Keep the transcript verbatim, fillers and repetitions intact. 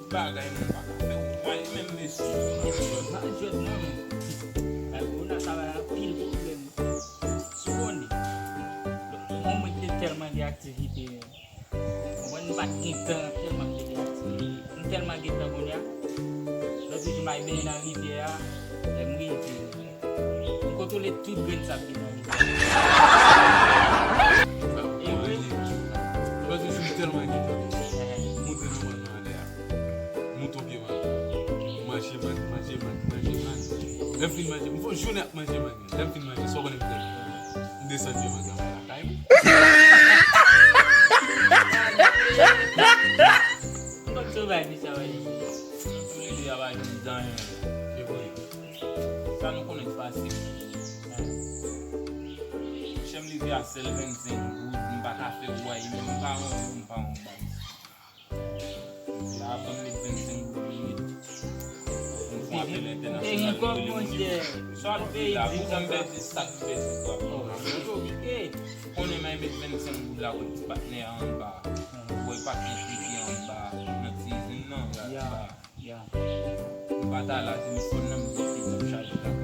Bagay mwen pa ka fè w wè menm mesye. Pa jwèt non men. Bagay ou nan sa bay anpil pwoblèm. Ou konnen. Donk mwen mwen te tèlman gen aktivite. Mwen m pa t gen tan tèlman m te gen aktivite. M tèlman gen tan kounye a. Lòt jou m al benyen nan rivyè a. Lè m rive. M kontwole tout grenn sab ki nan rivyè a. E vre. Lòt jou m tèlman gen tan. Monte nan mòn nan anlè a. Mouton pye manga. Manje manje, manje manje, manje manje. Lè m fin manje, m fè yon jounen ap manje manje. Lè m fin manje, sa w konnen m fè? M desann pye manga mwen lakay mwen. M konn sou bay misye a wè. Nou toulede a pa jwenn zanyen. E vre. Sa nou konnen k fasil. Chè m leve a sèl vennsenk goud, m pa ka fè w wè, menm m pa yon, m pa yon baz. Jodi a ban m met vennsenk goud minit. Pou m fè yon apèl entènasyonal, m rele moun yo. Sa w ap di la, pou jan m pèdi sa k pèdi twa. Ou konnen mwen met vennsenk goud la pou ti patnè a anba. Ou wè patnè ki anba nan ti izin nan, la anba. M pa t al a telefòn nan, m te fè m chaje la.